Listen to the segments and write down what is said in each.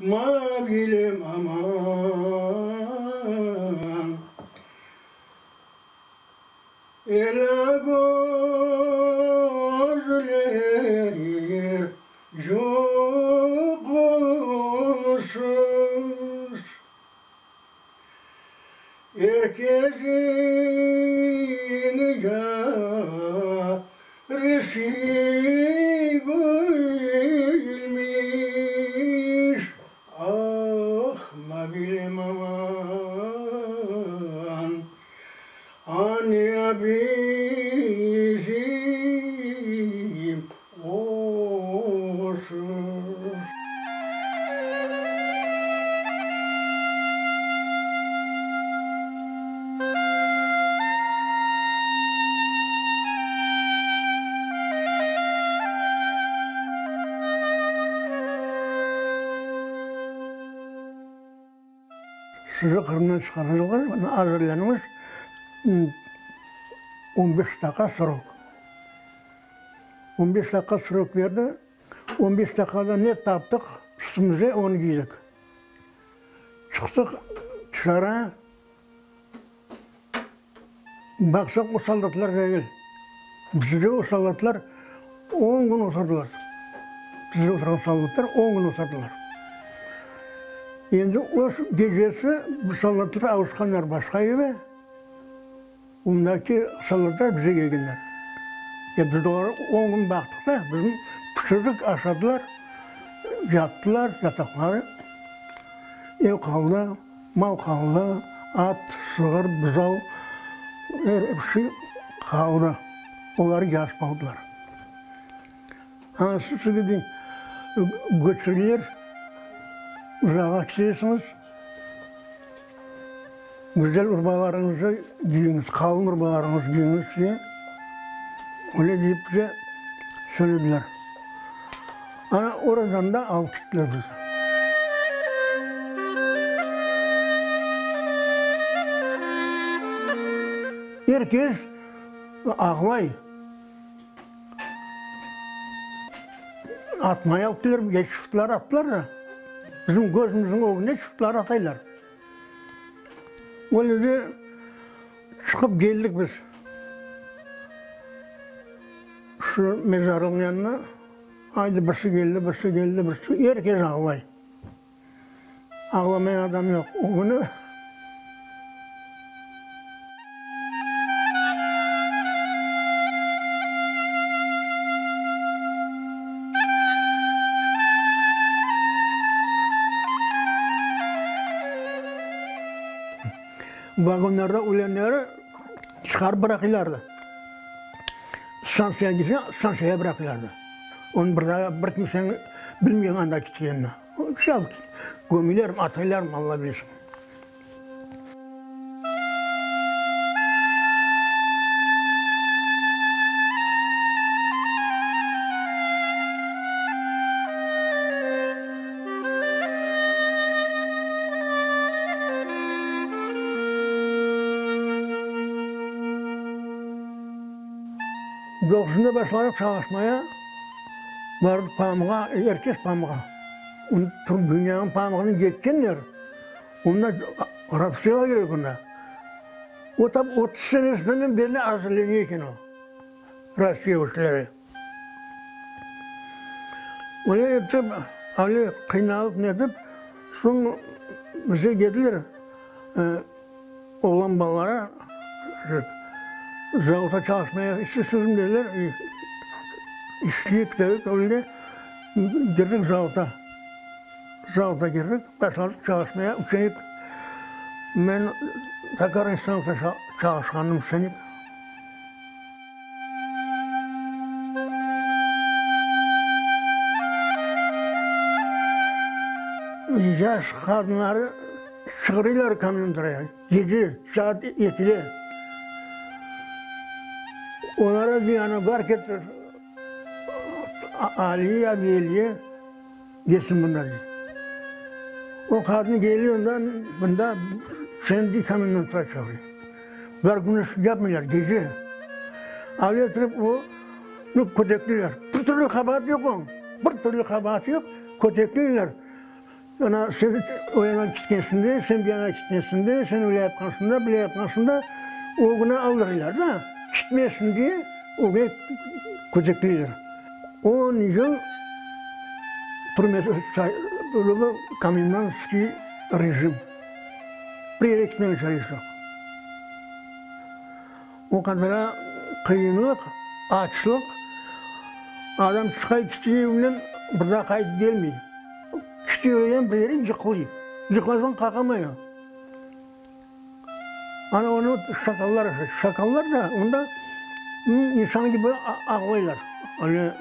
Mavilem aman, Ela gözler yuqusız, Er kesin yaresi gülmiş, Ah, Mavilem aman, Aniya bizim oğursız. Sizi Qırımdan çıqaracaqlar, mına azırlanıñız, on beş daqqa srok. On beş daqqa srok berdi, on beş daqqada ne taptıq üstümize, onı kiydik. Çıqtıq tışarı, baqsaq o soldatlar degil. Bizde o soldatlar on kün oturdılar. Bizde oturğan soldatlar on kün oturdılar. Endi o gecesi bu soldatlar avuşqanlar başqa eve, ondaki soldatlar bize kelgenler. E biz olarğa on kün baqtıq da, bizni pişirdik, aşadılar, yattılar yataqları. Ev qaldı, mal qaldı, at, sığır, buzav, er şey qaldı. Olar yazıp aldılar. Ana şu sebepten göçürler, uzağa ketesiñiz, güzel urbalarıñıznı giyiñiz, qalın urbalarıñıznı giyiñiz diye, öyle deyip bize söylediler. Ana oradan da alıp kettiler bizni. Er kes ağlay. Atmay alıp keler, ya çiftler attılar da, bizim közümizniñ ögünde çiftler ataylar. Öyle de çıqıp keldik biz şu mezarlıqnıñ yanına, aydı birisi keldi, birisi keldi, birisi, er kes ağlay. Ağlamayan adam yoq. O künü. Vagonlarda ölenleri çıqarıp bıraqıylardı. Stansiyağa kelseñ, stansiyağa bıraqıylardı. Onı bir daa bir kimseniñ bilmegen anda ketkenini. Gömülermi, ataylarmı, Alla bilsin. Doquzında başladıq çalışmaya, bardıq pamığa, er kes pamığa. Dünyanıñ pamığını yetkenler, onda rabsıyağa kerek onda. O tap 30 senesinden berli azırleniyor eken o, Rossiya işleri. Öyle etip, öyle qıynalıp netip, soñ bize dediler, Oğlan balalara zavodda çalışmaya istesiñizmi dediler, isteyik dedik, öyle girdik zavodda. Zavodda girdik, başladıq çalışmaya, üç Men tokarnıy stanokta çalışqanım üç Yaş qadınları Çıqırıylar komendantğa, gece saat ekide. Olara ziyanı bar ketir, Ali ya Veliye ketsin mından dey. O qadın geliy ondan, mında seni komendantğa çağırıy. Bular gündüz yapmaylar, gece. Ali etirip onı kötekleyler. Bir türlü qabaatı yoq onıñ, bir türlü qabaatı yoq, kötekleyler. Ana, sen o yana ketkensiñ de, sen bu yana ketkensiñ de, sen öyle yapqansıñ da, böyle yapqansıñ da, ögüni aldırırlar da, ketmesin diye ögüne kötekleyler. On yıl komendantskiy rejim. Bir yere ketmege çaresi yoq. O qadar qıyınlıq, açlıq, adam çıqa kete evinden, bir daa qaytıp kelmey. Kete yürgen bir yere yıqılay. Yıqılğan soñ qalqamay o. Ana onı şakallar aşay. Şakallar da onda insan kibi ağlaylar. Öyle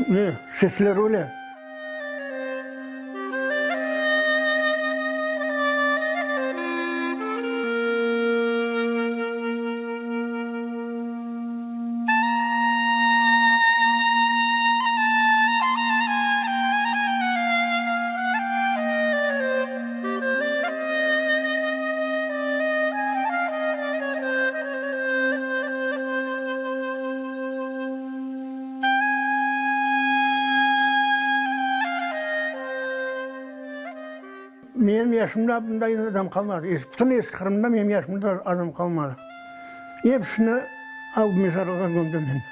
ne, sesleri öyle. Menim yaşımda bunday adam qalmadı. Bütün eski Qırımda menim yaşımda adam qalmadı. Episini av mezarlığa kömdim men.